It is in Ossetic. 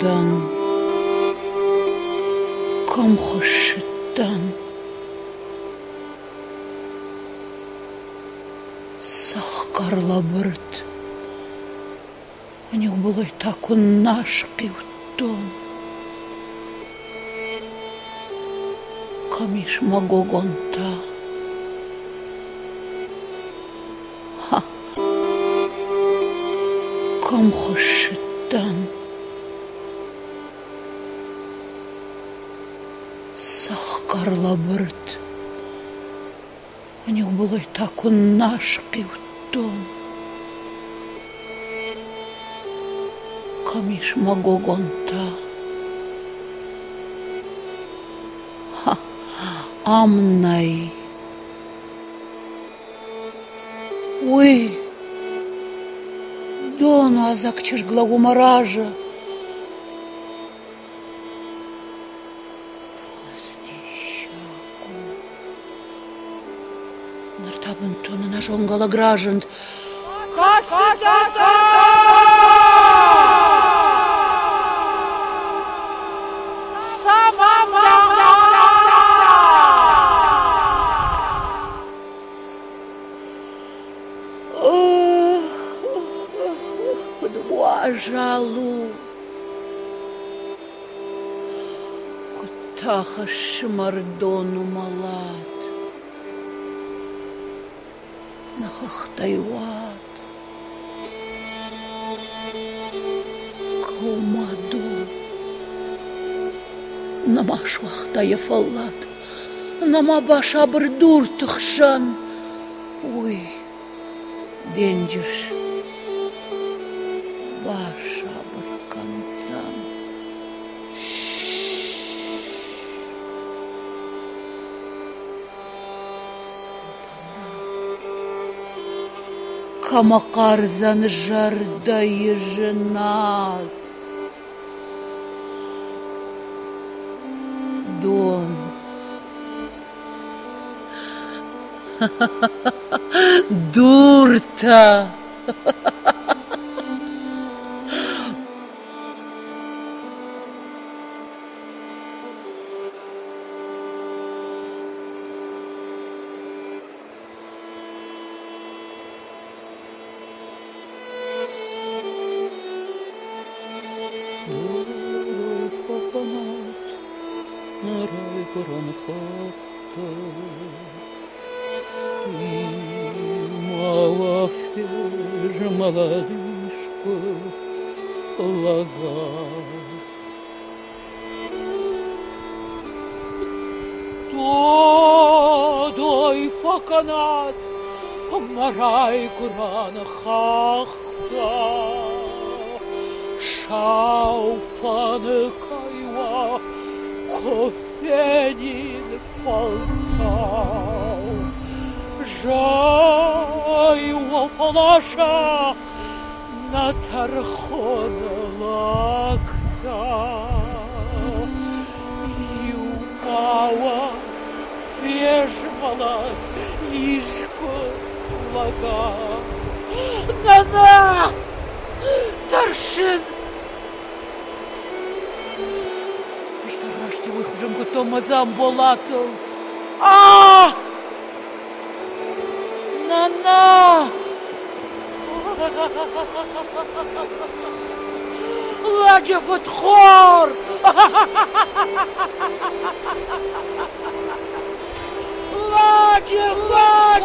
дӕн? Кӕм хуыссыдтӕн? Цӕхгӕр лӕбырд, ӕниу та куыннӕ схъиудтон. Кӕм ис мӕ гогонтӕ? Ха! Кӕм хуыссыдтӕн? Цӕхгӕр лӕбырд, ӕниу былӕй та куыннӕ схъиудтон. Кӕм ис мӕ гогонтӕ? Ха! Ам нӕй. Уый донуадзӕг чызг лӕууы мӕ разы. Фӕлӕ цы диссаг у! Ныр та бынтон ӕнӕзонгӕ лӕг разынд. Куыд уазал у! Куыд та хӕссы мӕрдон мӕлӕт! Нӕ хӕхтӕй уад. Кӕума дон. Нӕма суагъта йӕ фӕллад, нӕма басабыр дурты хсӕн. Уый денджыз басабыр кӕндзӕн. Кӕмӕ хъардзӕн зӕрдӕйы зынад? Дон. Дуртӕ! Додой фӕкӕнат мӕ райгуырӕн хӕхтӕ, Сау фӕныкӕй уӕ куы фенин фӕлтау. Зӕй уӕ фӕласа нӕ тӕрхоны лӕгтӕ. Иу ма уӕ фезмӕлӕд искуы лӕгау. Нана! Тӕрсын! Ӕз дӕр раст уый хуызӕн кодтон мӕ Дзамболатыл. А! Нана! Лӕджы фыдхор! Лӕджы фыдхор!